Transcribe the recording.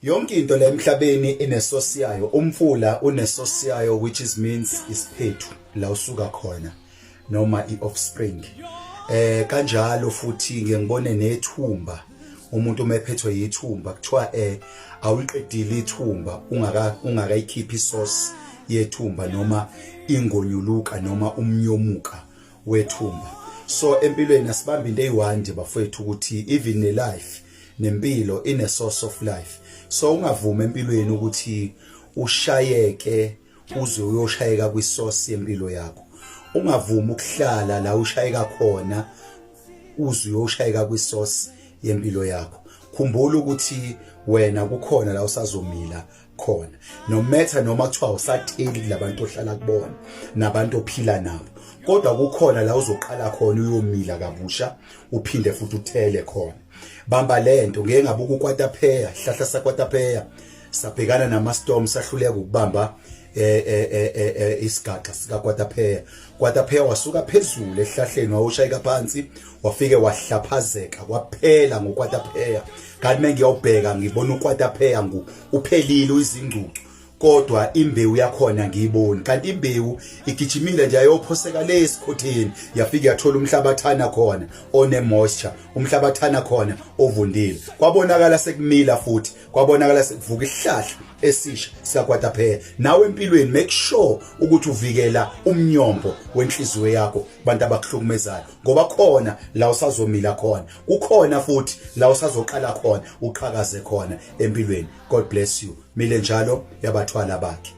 Yonke into la emhlabeni inesource yayo. Umfula unesource yayo, which is means isiphethu la usuka khona noma i-offspring. Kanjalo futhi ngeke ngibone nethumba. Umuntu uma ephethwe yithumba, kuthiwa awuliqedile ithumba ungakayikhiphi isource yethumba noma ingonyuluka noma umnyomuka wethumba. So empilweni asibambe into eyi-one nje, bafowethu, ukuthi even ne-life, nempilo ine source of life. So ungavumi empilweni ukuthi ushayeke uze uyoshayeka kwi-source yempilo yakho. Ungavumi ukuhlala la ushayeka khona uze uyoshayeka kwi-source yempilo yakho. Khumbula ukuthi wena kukhona la usazomila khona, no matter noma kuthiwa usatheli kulabantu ohlala kubona nabantu ophila nabo, kodwa kukhona la uzoqala khona uyomila kabusha, uphinde futhi uthele khona. Bamba lento. Ngeke ngabuka ukwatapheya, hlahla sakwatapheya sabhekana nama storm, sahluleka ukubamba isigaxa sika kwatapheya. Kwatapheya wasuka phezulu ehlahleni, wayoshayeka phansi, wafike wahlaphazeka, kwaphela ngokwatapheya. Kanti mengiyobheka, ngibona ukwatapheya ngu uphelile, uyizingcucu, kodwa imbewu yakhona ngiyiboni. Kanti imbewu igijimile nje, ayophoseka le esikhotheni, yafika yathola umhlabathana khona one moisture, umhlabathana khona ovundile. Kwabonakala sekumila futhi, kwabonakala sekuvuka isihlahla esisha sikakwatapheya. Nawe empilweni, make sure ukuthi uvikela umnyombo wenhliziyo yakho bantu abakuhlukumezayo, ngoba khona la usazomila khona, kukhona futhi la usazoqala khona uqhakaze khona empilweni. God bless you. Mile njalo yabathwala bakhe.